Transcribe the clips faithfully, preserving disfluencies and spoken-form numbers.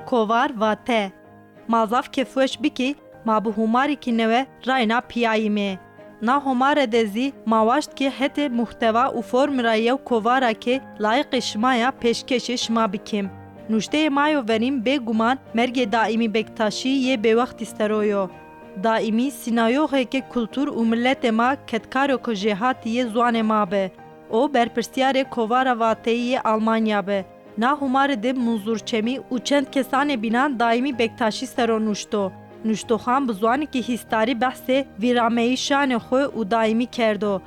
Kovar vate. Ma zaf kêfweş bikî, ma bi hûmarekî newe rayna piyayîmê. Na hûmare de zî ma waşt ki hetê muhtewa û formî ra yew kovara ke layiqê şima ya pêşkêşê şima bikim. Nuşteyê ma yo verîn bêguman mergê Daîmî Bektaşî yê bêwextî sero yo. Daîmî sînayoxê ke kultur û miletê ma kedkarê ku jêhatî yê ziwanê ma bi. O berpirsiyarê Kovara Vateyî yê Almanya bi. Na hûmare de Munzur Çemî û çend kesanê bînan Daîmî Bektaşî sero nuşto. Nuştoxan bi ziwanekî hîstarî behsê vîrameyîşanê xwe û Daîmî kerdo.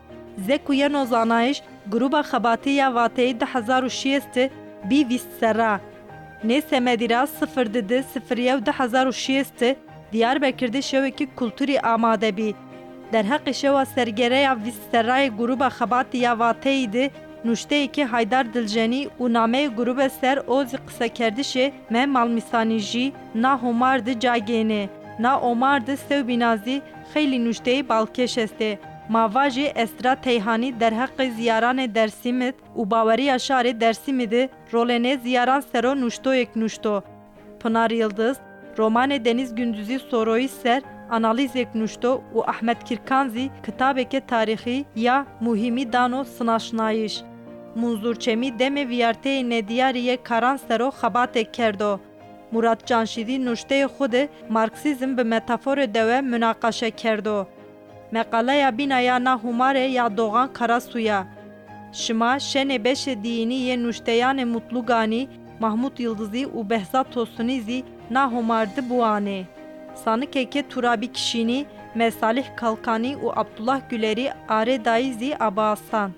Ze ku yeno zanayîş, Gruba Xebatî ya Vateyî du hezar û şêst bî vîst serra. Nê semedî ra sifir di di sifir yew du hezar û şêst Diyarbekir de şewekî kulturî amade bî. Derheqê şewa sergereya vîst serrayê Gruba Xebatî ya Vateyî de nuşteyekê Haydar Diljenî û nameyê grube ser o zî qisekerdişê Mem Almîsanî jî na hûmar de ca gênê. Na omar de sewbîna zî xeylî nuşteyê balkêş estê. Ma vajê Esra Teyhanî derheqê ziyaranê Dersîmid û baweriya şarê Dersîmî de rolê nê ziyaran sero nuştoyêk nuşto. Pinar Yildiz, romanê Deniz Gündüzî Soroyî ser analîzêk nuşto û Ahmet Kirkan zî kitabêke tarîxî ya muhîmî dano sinaşnayîş. Munzur Çemî demê vîyarteyê nediyarî yê karan sero xebatêk kerdo. Murat Canşîdî nuşteyê xwe de Marksîzm bi metaforê dewe munaqeşe kerdo. Meqaleya bîna ya na hûmarê ya Doğan Karasu ya. Şima şenê beşê diyînî yê nuşteyanê Mutlu Ganî, Mahmut Yıldızî û Behzat Tosunî zî na hûmar di biwanê. Sanikeke Turabî Kişînî, Me Salih Kalkanî û Abdullah Gülerî arê dayî zî Aba Hasan.